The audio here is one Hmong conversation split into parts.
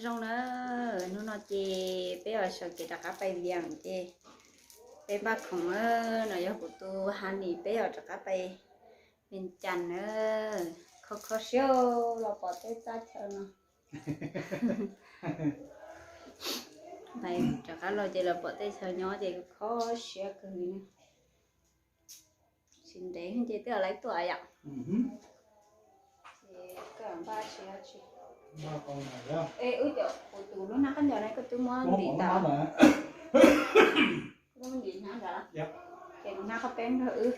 Zoo na, hnub no ces peb yuav sawv kev rov qab pais Vias ces peb npaj khoom na, no yog kuv tus Honey peb yuav rov qab pais Vias Cas na. Kho kho siab los pom tej teb chaws no. Rov qab los ces los pom tej chaw nyob ces kho siab kawg li na. Tsis ntev ces twb lawv tuaj yom. Ces koj npaj tsis dab tsi. Es wb cov kuv tus lub hnab qab ncaws no koj twb muab ntim tas. Koj muab ntim hnab nrad los? Ces kuv hnab qab peeb nrog wb.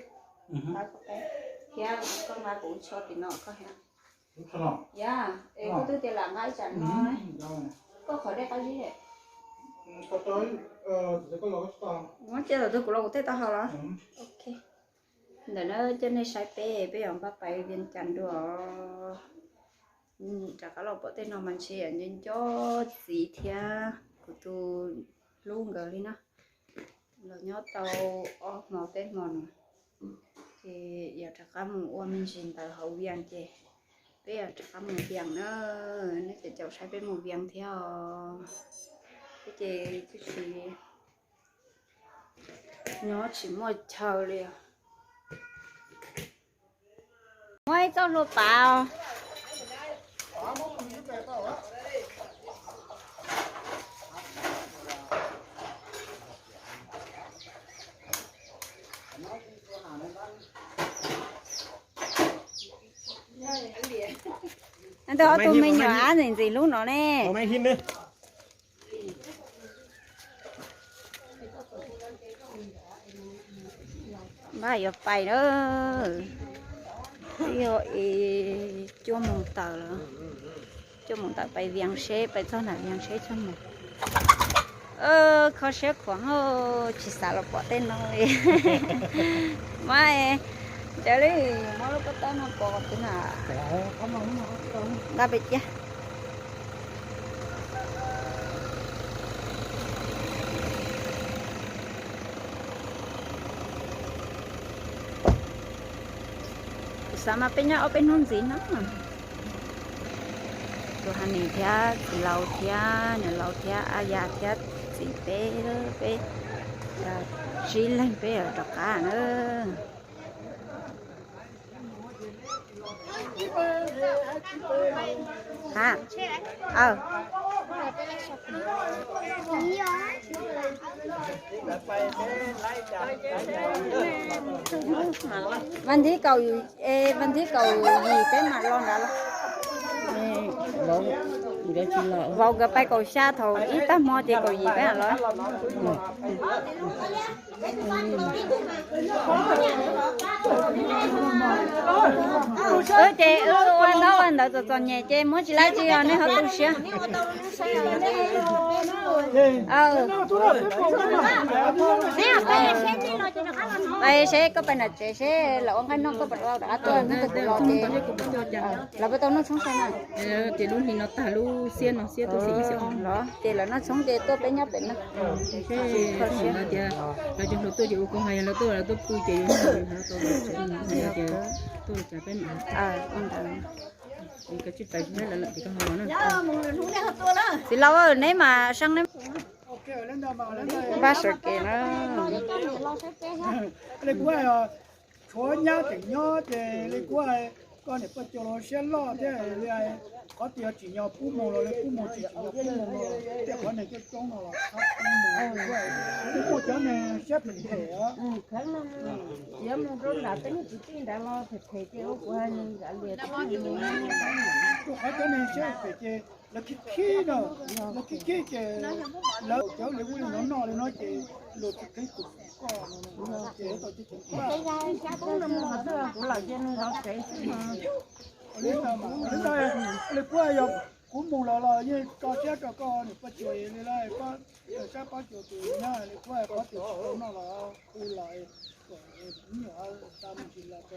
Qab peeb. Thiab koj nqa kuv tsho tim no koj thiab. Yog, es koj twb tias lam nqa ib tsam no. Koj qhov dej qab zib. Muab cia thaum twg kuv los kuv tej tau haus los? Ok. Ntawm no coj nej saib peb, peb yuav npaj pais Vias Cas dua. Rov qab los pom tej no mas ntshe nco nco txiv thiab kuv tus hlub nkawd li na. Los nyob tau ob hmo peb hmo no ces yuav rov qab mus ua me ntsis ntawd hauv Vias ces peb yuav rov qab mus Vias na. Nej cov caum saib peb mus Vias thiab os. Peb ces twb tsis nyob tsis muaj chaw li os. Muab ib txoj hlua pav. Ntawm ob tug me nyuam ab ntxim ntxim hlub no ne. Npaj yuav pais na. Twb yog es cuaj moos tawm lawm. Cuaj moos tawm pais Vias seb, pais txog nram Vias seb cuaj moos. Kho siab khuav, tsis xav los pom tej no li. Mas, cia li muab lub pob tawb no pov tim no. Nqa pem cia. Kuv xav mas peb nyob ob peb hnub ntxiv no. Tus Honey thiab txiv laus thiab niam laus thiab a yas thiab txiv peb, peb tsib leeg peb yuav rov qab na. Ha. Vas thib kaum, vas thib kaum yim peb mam los nrad los. Vauv nkawd pais kaum xya, thaum ib tag hmo ces kaum yim peb mam los. Wb ces wb ua ntaub ua ntawv txom txom nyem ces muab tsis laib tsis os, nej ho tu siab. Pais seb koj pais nram tsev seb lawv ua nqaij noj koj puas tau rov qab tuaj, hnub twg kuv los ces lawv puas tau noj tshoob sai na. Ces lub hli no tag lub xiab no xiab tuaj xwb ib xyob los ces lawv noj tshoob ces tuaj peb nyob pem no. Tias lawv cov hluas tuaj ces ua koog hais, yog lawv tuaj lawv tuaj pw ces yuav tuaj cas peb mam. Txiv laus, neb mas seeb neb. Npaj sawv kev na. Tshuav nyab tseem nyob ces li kuv hais, koj niam poj co los siab loj thiab li, qhov tias tsim nyog pub mus los li pub mus, tsis tsim nyog pub mus los tej qhov neeg coob coob no los txhob pub mus. Kuv muaj cov neeg siab phem phem os. Txiav mus rau nram peb niag kwv tij nrad los phem phem ces ua kuv hais nws nram lias. Rau qhov cov neeg siab phem ces lawv khib khib no, lawv khib khib ces lawv cov li ub li no noj li no ces luag tsis qhib tus koj no ces tau ces kuv lawm ces nws zov tsev xwb. Li kuv yog kuv mus los los yeej tso siab rau koj niam poj co li, sab pab cuag tus nyab li kuv qhov tias tsis tau noj los hu los kom nyuam tau me ntsis los no.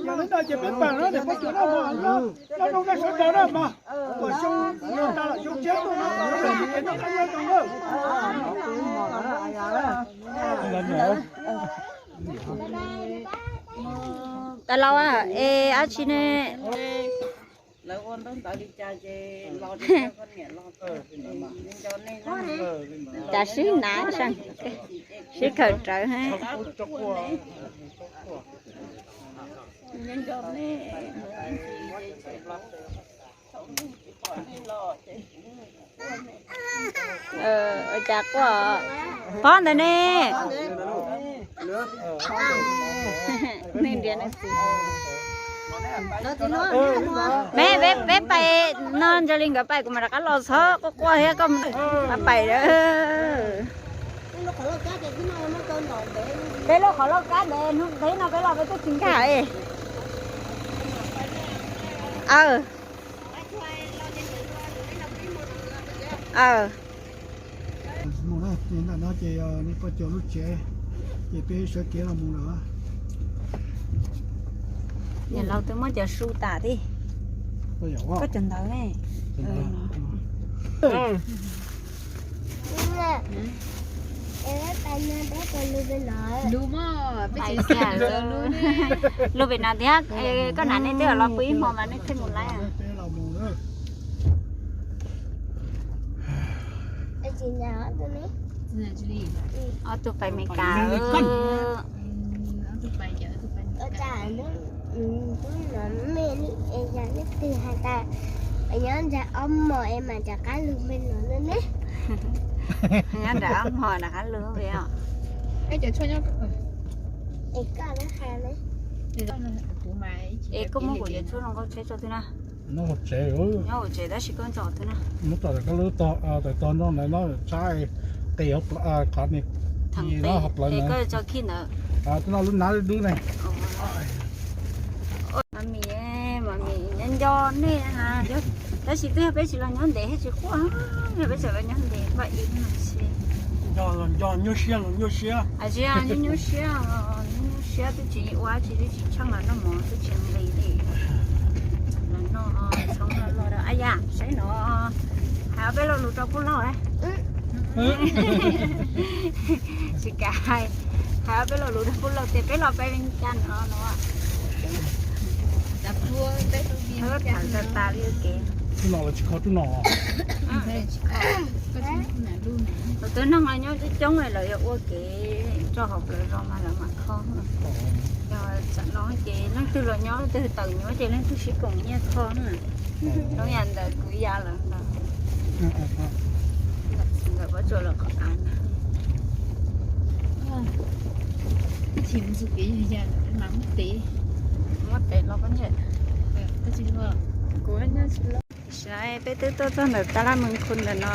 Yog li no ces peb pam no niam poj co noj, noj noj sawv daws na mas, kom xyoo no tas los xyoo tshiab tuaj no kom lawv tau noj qab nyob zoo na. Tais laus, es dab tsi ne? Lawv ua ntaub ntawv li cas ces los li cas, koj niam los nco nej. Cas sib hnav seej, sib khaws rawv. Ua cas quaj pob ntawd ne? Me, peb pais no, Ntsa Lis nkawd pais, kuv mam rov qab los, txhob quaj quaj thiab, koj pais. Peb lub qhov lauj kab ntev, hnub ntev no peb los peb twb tsis nkag. Aw. Aw. Mus na, ntawm no ces nej pom cov lub tsev, ces peb sawv kev los mus lawm. Niam laus twb muab cov su tas thiab. Koj cov ntawd ne? Lub pem no thiab, koj nam nej twb los pw ib hmo mas nej thiaj mus lawm. Ob tug pais Meskas. Nyob nram ob hmos es mam rov qab lug pem no ne. Nyob nram ob hmos rov qab lug pem os. Es koj muab kuv cov tshuaj zoo nkauj tsheb tso twg na. Nyob hauv tsev, nyob hauv tsev tab sis koj ntxov twg na. Muab tom koj lub tog, tawm tog nrog ntawd no tshab qis qhov ni, qhov plaws ntawd. Koj tso khij ntawd. Twb no lub nab dub dub ne. Mas mis, mas mis nyob nco nej na. Tab sis twb yog peb tsis los nyob ntev thiaj tsis quaj, yog peb tseem los nyob ntev quaj ib no xwb. Nco los nco, nyuaj siab los nyuaj siab. Tsis yog nyuaj nyuaj siab, nyuaj nyuaj siab twb tsis ua tsis, twb tsis tsheej los noj mov twb tsis nqis li. Los noj txhob noj loj rau. Ab yam, saib no, hais ob peb lo lus rau pub lauj. Tsis kav hais, hais ob peb lo lus rau pub lauj tias peb los pem Vias Cas no no. Tham tas tas li ua ke. Tus no los tsis kho tus no. Tus twg neeg los nyob coob coob lawv yuav ua kev tso hauv plawv zos mas lawv mam kho. Yog tsam no ces leej twg los nyob leej twg tawm nyob ces leej twg sib koom nyiaj kho na. Zoo yam ntawd kuv ya lawm ntawd. Ntawm pob tsuas los qhov av na. Muab tes los pob ntseg. Kuv nyob tsis los. Saib peb twb tuaj txog ntawm tab laj Mees Khun ntawm no,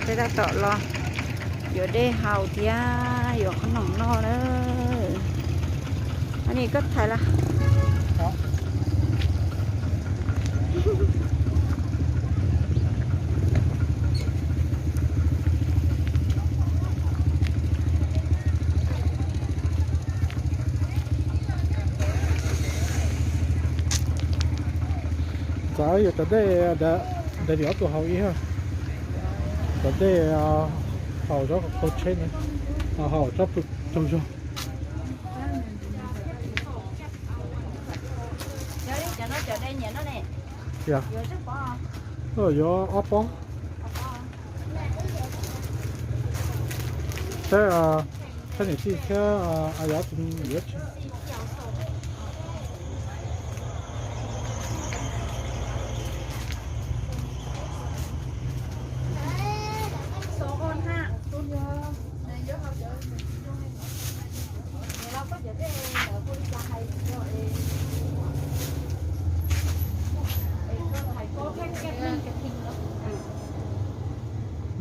peb tab tom los yuav dej haus thiab yuav qhob noom noj na. Ni koj thaiv lawm. Ntxawm, yuav cov dej ntawd, ntawd vim ob tug haus ib, cov dej haus tsob kaus tsheb ne, haus tsob pw tsaug zog. Yuav ob pob. Saib, saib niam tij thiab a yam tus yuav tsis.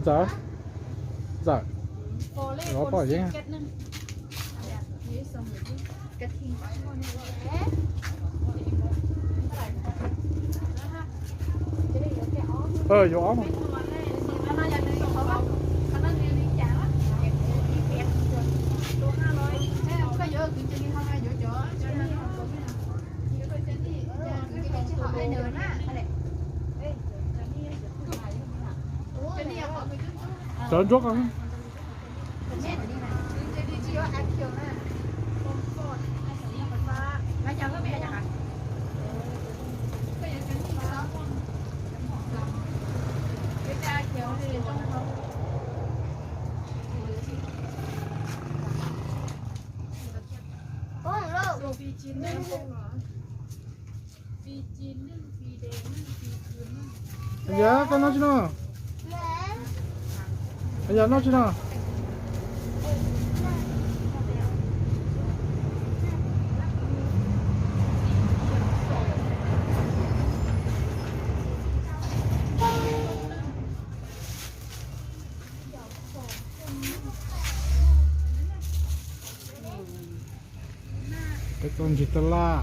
Ntxawm, ntxawm, yuav poj yeeb. Yuav ob. Tawv ntsuab ko. Yog koj noj tsis no? Yog noj tsis no? Peb tau ntsis taj laj,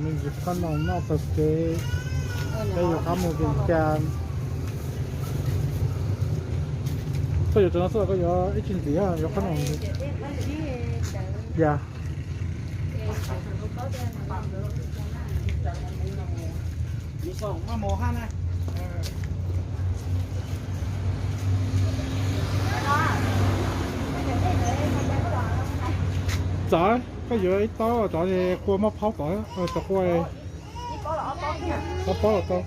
me ntsis qhob noom noj taug kev, peb yuav qab mus Vias Cas. Koj yuav rau no xwb los koj yuav ib tsis ntxiv, yuav qhob noom ntxiv? Yog. Txawm koj yuav ib taub tod, qua maj phaub tod, tod qua, ob pob los tau.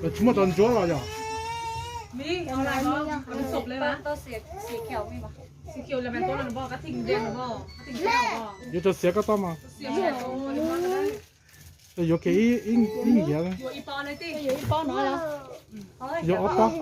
Tsis muaj cov ntsuab los yog? Yuav cov xiav koj tau mas. Yuav kev ib nyiav, yuav ob pob.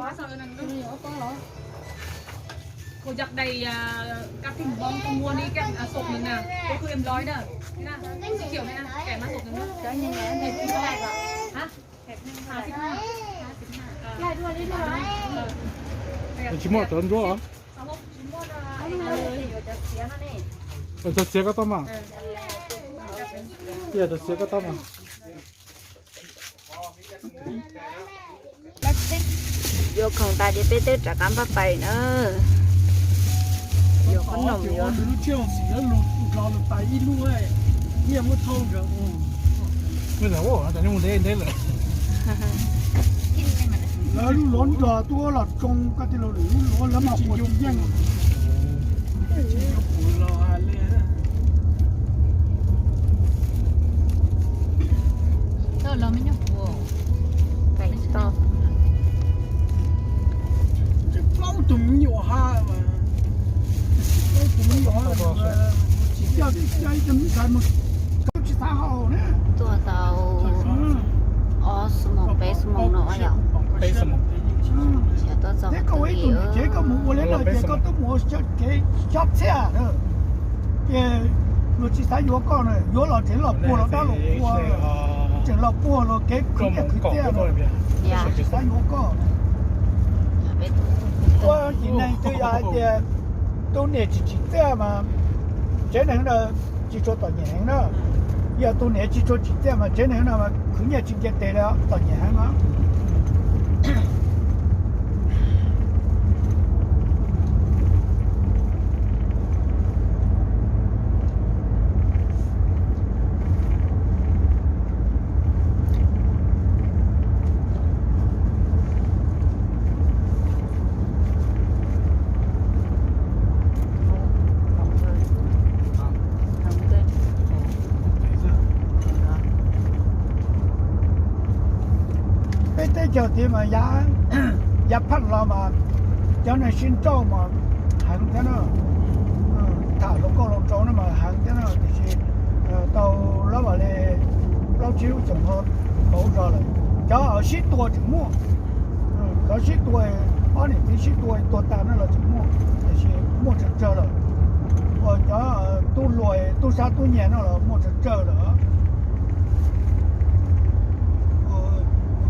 Tsis muaj cov ntsuab. Cov xiav koj tau mas. Cov xiav koj tau mas. Yuav khoom tas ces peb twb rov qab npaj pais na. Yuav qhob noom yuav. Lawv lub luav nrog tuaj los tsoo koj tej lus lwm lub luav lawv mas puas tsis yeej. Plaub tug me nyuam ha, plaub tug me nyuam ha, tsis coj, tsis coj ib tug me ntxhais mus, tsis xav haus na. Tuaj tau ob xuab moos peb xuab moos no yom. Peb xuab moos. Ces koj ua ib tug niam tsev koj mus ua li no ces koj twb mus ua kev xyob txhiaj na. Ces luag tsis xav yuav koj na, yuav los tseem los puag los dab los qhua, tseem los puag los kev khwv nyiaj khwv txiaj na, tsis xav yuav koj. Ua txiv neej twb yog hais tias tus niam tsis tsim txiaj mas tsev neeg na tsis tshua txom nyem heev na. Yog tus niam tsis tshua tsim txiaj mas tsev neeg no mas khwv nyiaj tsis nce tes li, txom nyem heev na. Peb teb chaws tid mas yav phaj los mas cov neeg sib nrauj mas heev thiab na. Tham hluas nkauj hluas nraug no mas heev thiab na, tiam sis tau lab vas li plaub tsib lub xyoos no pauv zog lawm. Cov sib tua tseem muaj, cov sib tua, ob niam txiv sib tua tuag tas no los tseem muaj, tiam sis muaj tsawg tsawg lawm. Uas cov tub hluas tub sab tub nyiag no los muaj tsawg tsawg lawm.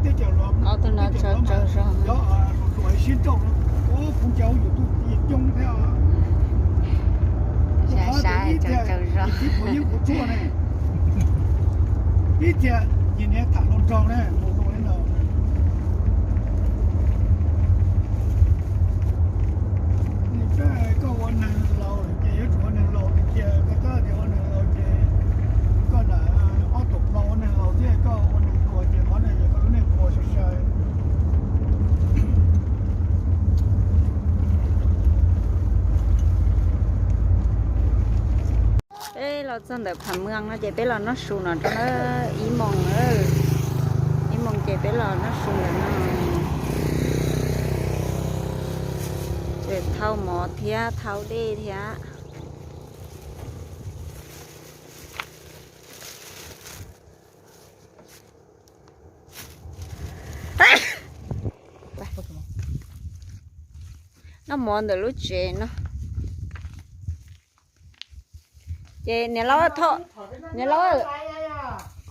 Teb chaws los, teb chaws los mas cov hluas sib nrauj no, kuv ua YouTube yeej coob thiab. Ib txhia ib txiv phooj ywg kuv tshuaj ne, ib txhia ces niag tham hluas nraug ne, mus hluas li no. Koj ua neeg laus ces yuav tsum ua neeg laus tiag tiag, koj twb tias ua neeg laus ces koj lam ob tug plaub ua neeg laus thiab, koj ua neeg hluas ces qhov no yog koj lub neej hluas sai sai. Txog ntawm Phav Muas no ces peb los noj su no rau na, ib moos, ib moos ces peb los noj su ntawm no. Ces thau mov thiab thau dej thiab. Noj mov ntawm lub tsev no. Ces niam laus, niam laus,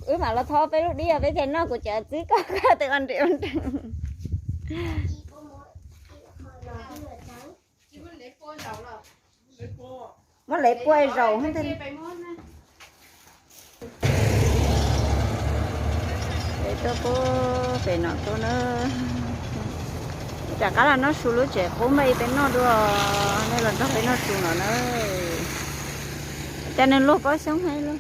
wb mam los thov peb lub dib, peb thiaj noj, kuv cov txib koj koj tes ua nrim ua nreeg. Muab lev pua zaus. Peb tuaj pub pem no tuaj na. Rov qab los noj su lub tsev qub npaj ib peb noj dua, nej los nrog peb noj su no na. Cas nws luag pob xyoob heev li.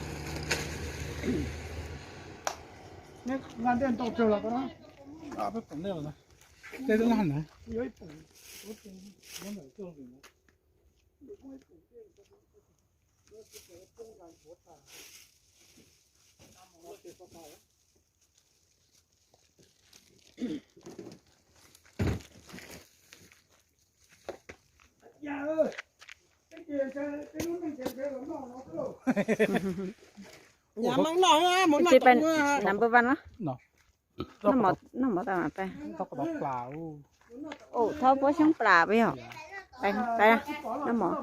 Number one los? Noj mov tau mas peb. Ua, thaub pob xyoob plas peb yog. Noj mov.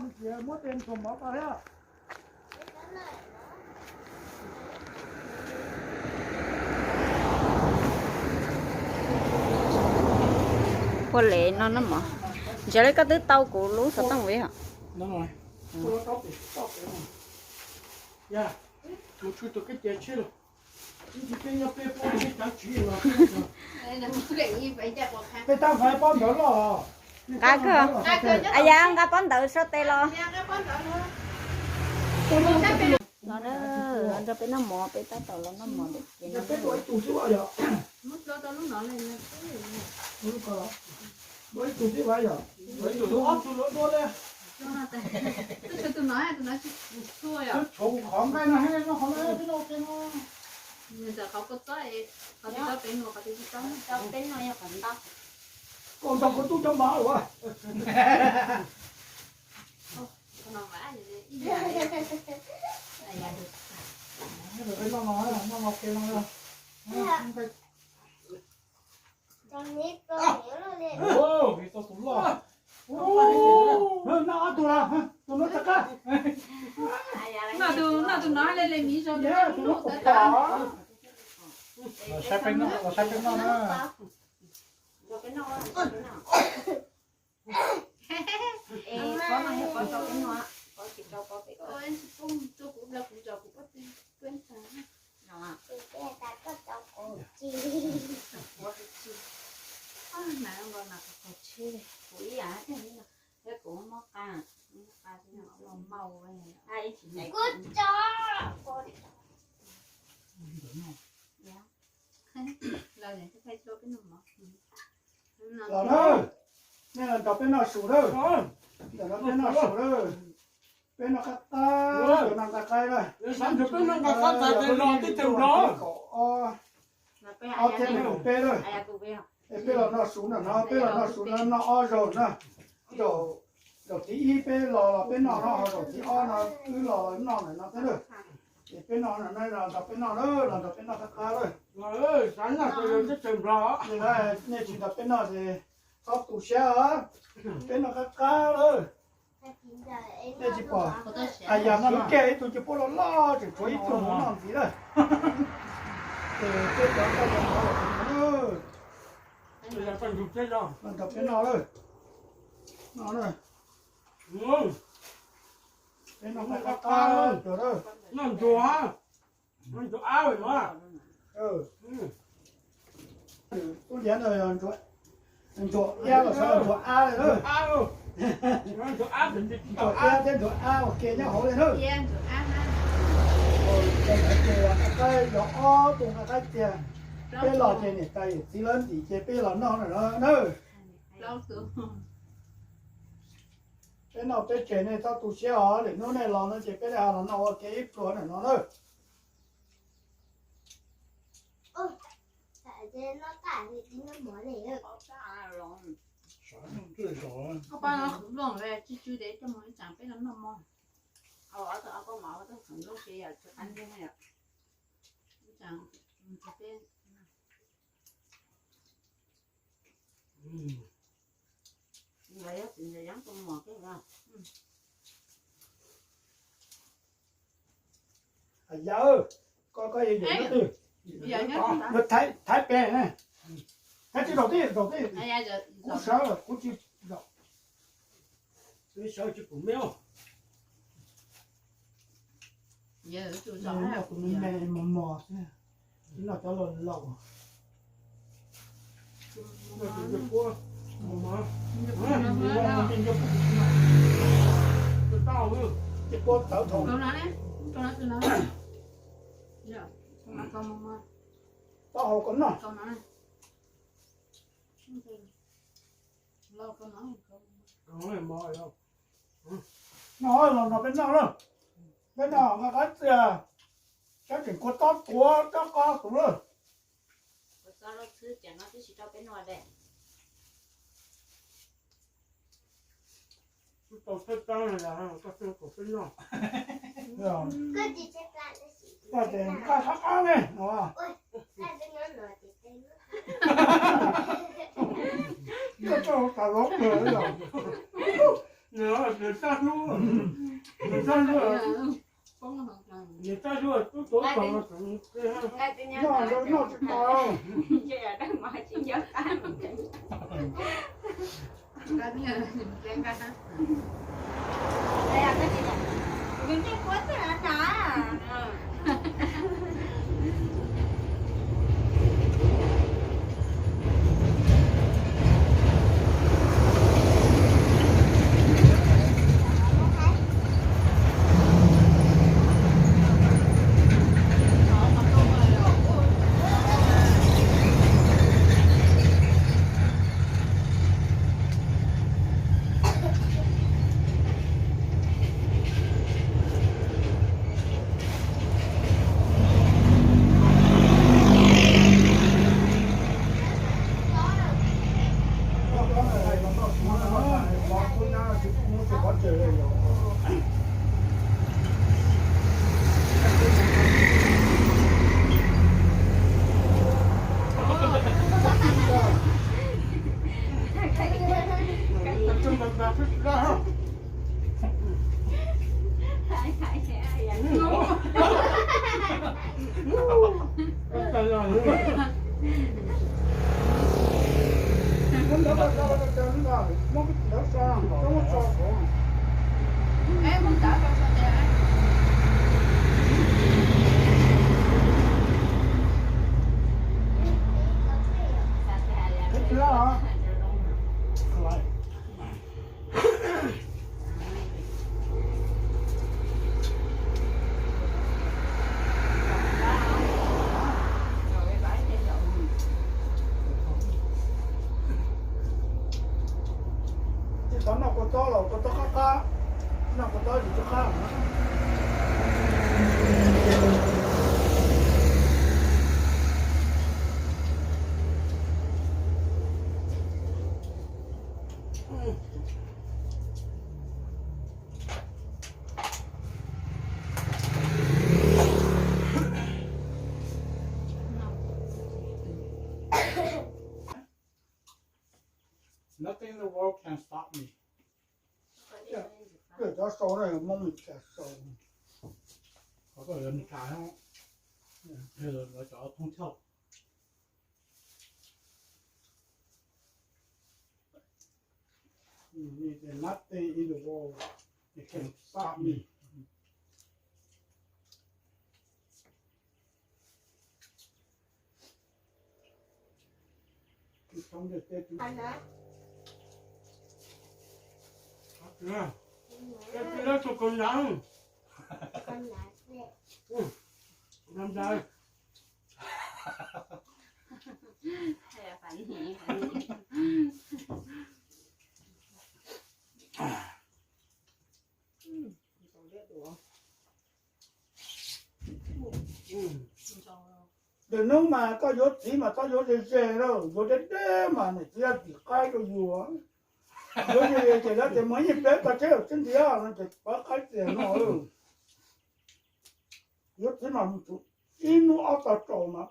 Ua le no noj mov. Ntsia li koj twb tau kuv lub xov tooj li hos. Peb tab hais pob ntawd los. Nqa kawg. Yog nqa pob ntawd so tes los. Los na, nrog peb noj mov, peb tab tom los noj mov ntawm kev no. Qhov nqaij no, qhov no, peb noj ua ke no. Qhov peb noj yog qhov ntau. Koj ntaus kuv tub cov mov ua. Noj mov, noj mov ke no. Noj ob tug los, tus no rov qab. Tus no pom pom. Los saib peb noj, los saib peb noj na. Kuv ib yam thiaj li, thiab kuv muab qa, muab qa, kuv tso. Los na, nej los nrog peb noj su na. Ntawm no peb noj su na. Peb noj qab qab, peb noj qab qab na. Peb noj qab qab, peb noj qab qab, peb noj qab qab. Ob txhiab nees nkaum peb na. Es peb los noj su ntawm no, peb los noj su no, noj ob zaug na. Zaum, zaum thib ib peb los, los peb noj no, ho zaum thib ob no wb los noj ntawm no thiab na. Es peb noj no, los nrog peb noj na, los nrog peb noj qab qab na. Nej tsis nrog peb noj ces txhob tu siab os. Peb noj qab qab lawm. Nej tsis pom, yam no kiag ib tug ci puab loj loj tseem tshuav ib tug mus noj ntxiv lawm. Ces peb cov noj los nrog peb noj lawm. No, peb noj qab qab lawm. Ntsuag ab, ntsuag ab, ntsuag ab, ntsuag ab los sawv los ntsuag ab li na. Ntsuag ab thiab ntsuag ab ua ke nyob hauv li na. Ces yog ob tug nqa qaib tiag, peb los ces niam tais yawm txiv lawv ntim ces peb los noj na. Peb noj peb tseg, nej txhob tu siab os, lwm hnub nej los no ces peb ho los noj ua ke ib pluag ntawm no na. Yawg, koj koj yog yawg nyob twg? Thaiv pem, thaiv tsis zaum tib zaum tib, kuv sawv kuv tsis zaum. Sawv tsis pum me. Noj tus me me mos mos xwb, tsis noj cov laus laus. Taub hau kom noj. No los no peb noj lawm, peb noj nqa qab txias, saib tseem kua tob tuav rab qab tus lawm. Tau tshab plab no, koj twb kom peb noj. Koj ces nqa qab qab ne no. Koj txoj tas lov kawg los. Nws tab hlub, nws tab hlub, nws tab hlub tub tuav kom no. Noj noj tsis tau. Tsis tau noj kua txob los kua txob qab qab, noj kua txob tsis qab. Nothing in the world can stop me. Cov sau no Hmoob Meskas sau, qhov ko yog Meskas, lawv cov thoob thauj. Nothing in the world can stop me. Hnub mas koj yuav txiv mas txhob yuav ze ze lauj, yuav deb deb mas niam txiv ntxim qaib rau yus. Yuav ze ze ces lawv tias mus ib peb tog tsheb txhob ntiav no ces pab qaib tiag no. Yuav txiv mas mus tsum ib hnub ob tog tsaus mas,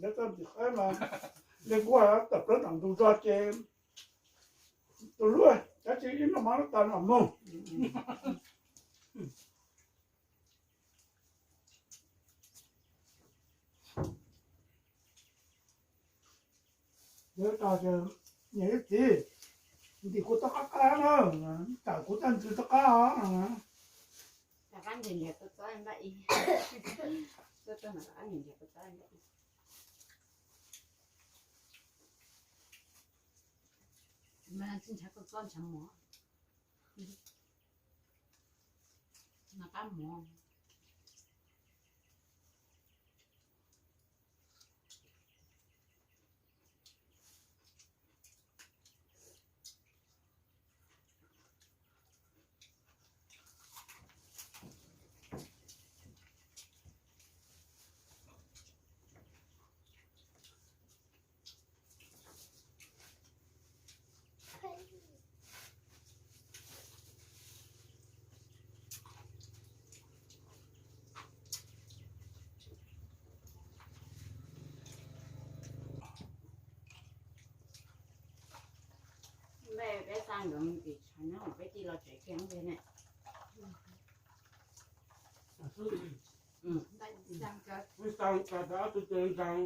lawv txoj ntxim qaib mas, li kuj tawm plaub nram ntug zog ces tus hlub, tab sis ib noj mov tas no mus. Yog tog ces niam ib txiv, ntim kuv txoj qab qab na, tawm kuv txoj ntxwg txoj qab os. Mas tsis ntshav kua txob ntshav mov, mas qab mov. Peb xa nkawd mus tim tshav nyob, peb tig los tsev kiag ntag ne. Xa tau ob tug ces ntag,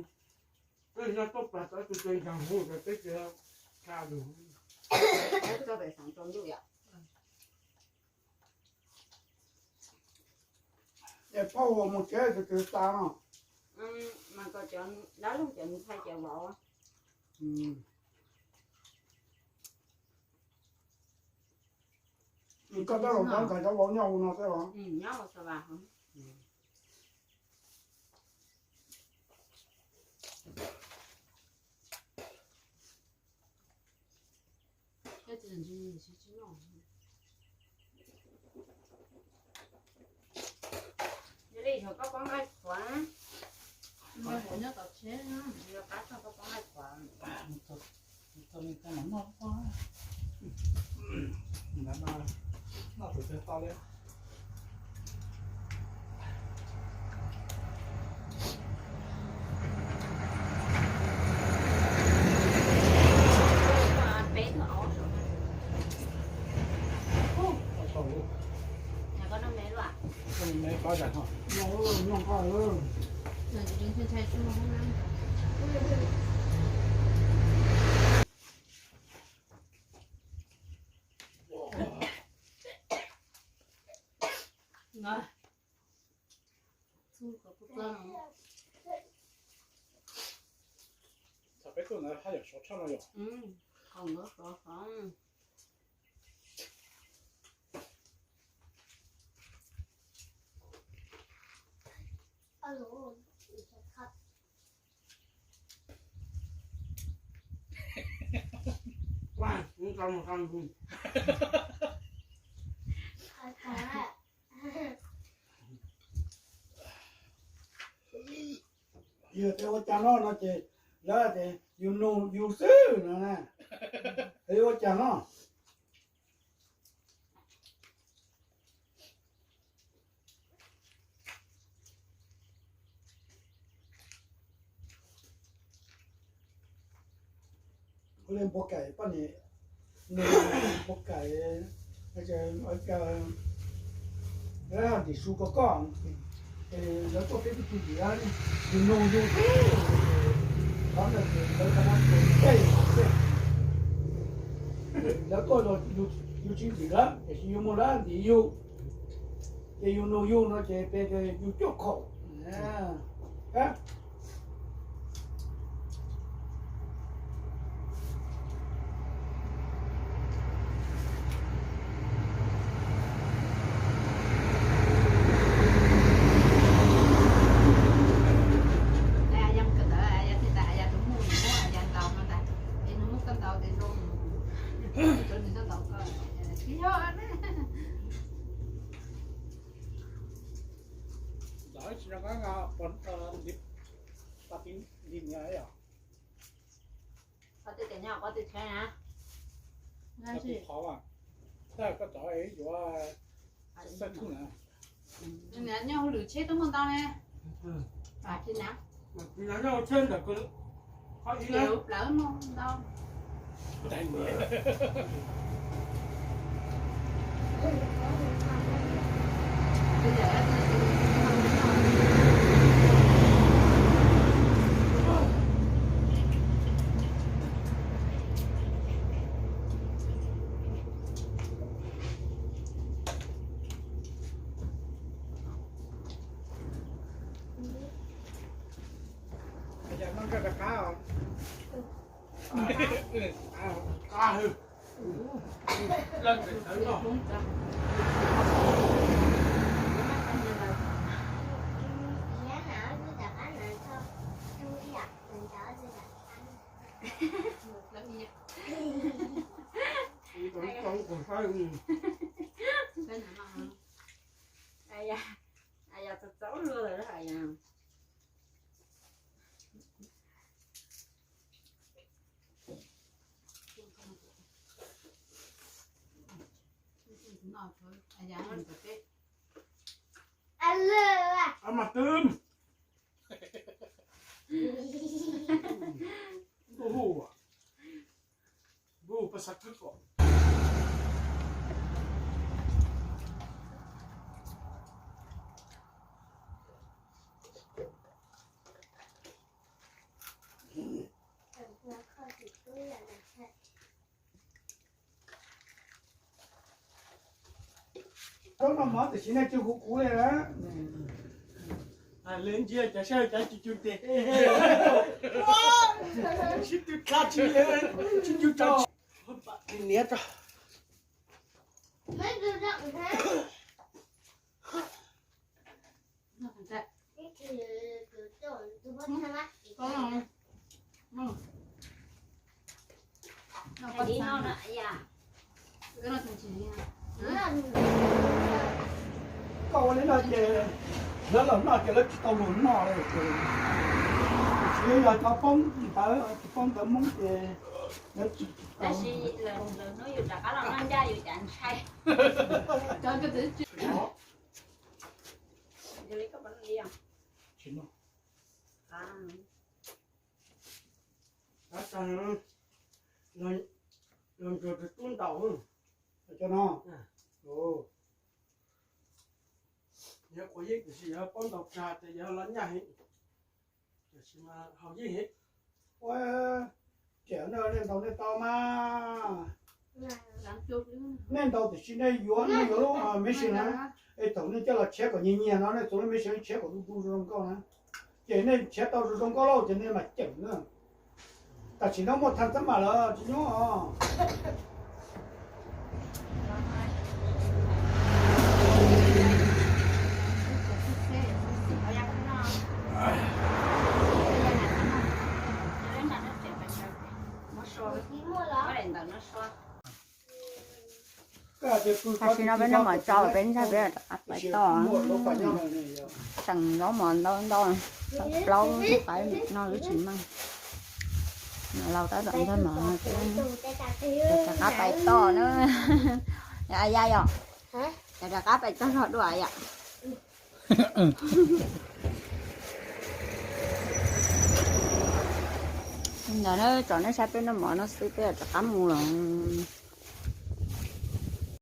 peb nyob tuaj plas tau ob tug ces ntag, peb ces tsa lug. Peb txog pem xeev tsaus ntuj yom. Es phauj mus tsev tus twg xa no? Mas kom cov dab laug cov ntxhais cov vauv. Koj tab los cov ntxhais cov vauv nyob ua no xwb os? Nyob ua xav vas. Yog li yog koj poob nqaij qhuav, nyob tom tsheb, yog qab txog koj poob nqaij qhuav. Thaum peb tuaj ntawd haj yam sov tshaj no yom? Thaum ntawd sov sov. Yog tias ua cas no no ces lawv tias yus nug yus xwb no na. Es ua cas no? Ua li npua kaim poj niam, npua kaim, ntim su koj koj, es lawv tuaj peb twb tsis ntim, yus nug yus xwb, qhov ntawd ces lawv cov no ces tej tej, lawv tuaj los yus tsis ntim lawv tiam sis yus mus lawv ntim yus, ces yus nug yus no ces peb yus cuaj khaum. Ntawd tsis nco qab nqa pov ntiv. Li nyob yog, qhov twg tias nyob qhov twg thiab na? Qhov twg qhov, tab koj tov yuav xab thub na. Nyob hauj lwm tsheb twb muaj ntau ne. Nyob tsheb ntawm qhov ib lawv plawv muaj ntau. Yog txaus txaus luaj lawm. Mas twb ntuj hu, ntuj pas xav twb kom. Zaub noj mov tiam sis nej tsis hu kuv li na. Li ntsia cov saib cov cus cus tes, sib tw dha tsis li, tsis cus tso, niam tso. Koj ua li no ces lawv los noj ces lawv tsis tau luag noj li ces, tsis yog cov poob ntawv, cov poob ntawv Hmoob ces lawv tsis tau. Tab sis lawv hnub yus rov qab los noj ncaj yus cas ntshai. Tsis no. Tab sis los ntsuag tus tub ntaus. Cov no, yog quav yeeb tiam sis yog poob ntaus tsag ces yog los nyaj heev, tiam sis mas haus yeeb heev. Ua, riam no nej ntaus nej tau mas. Nej ntaus tiam sis nej yuav, nej yuav lub machine na, es thaum nej coj los tshiab kom nyias nyias no nej txua lub machine tshiab kom du du zoo nkauj na. Ces nej tshiab tau zoo zoo nkauj lauj ces nej mam ceem na. Tam sim no muaj thaj xab mam lawm tsis nyob os. Tam sim no peb noj mov tsau peb ntshai peb rov qab pais toj. Tseem zaub mov ntau ntau, plaub qaib no lub tsis meej. Noj lauj tab tom noj mov, rov qab pais toj na. Ya yom, rov qab pais toj zog dua yom. Ntawd na, tsom nej saib peb noj mov no xwb peb rov qab mus lawm.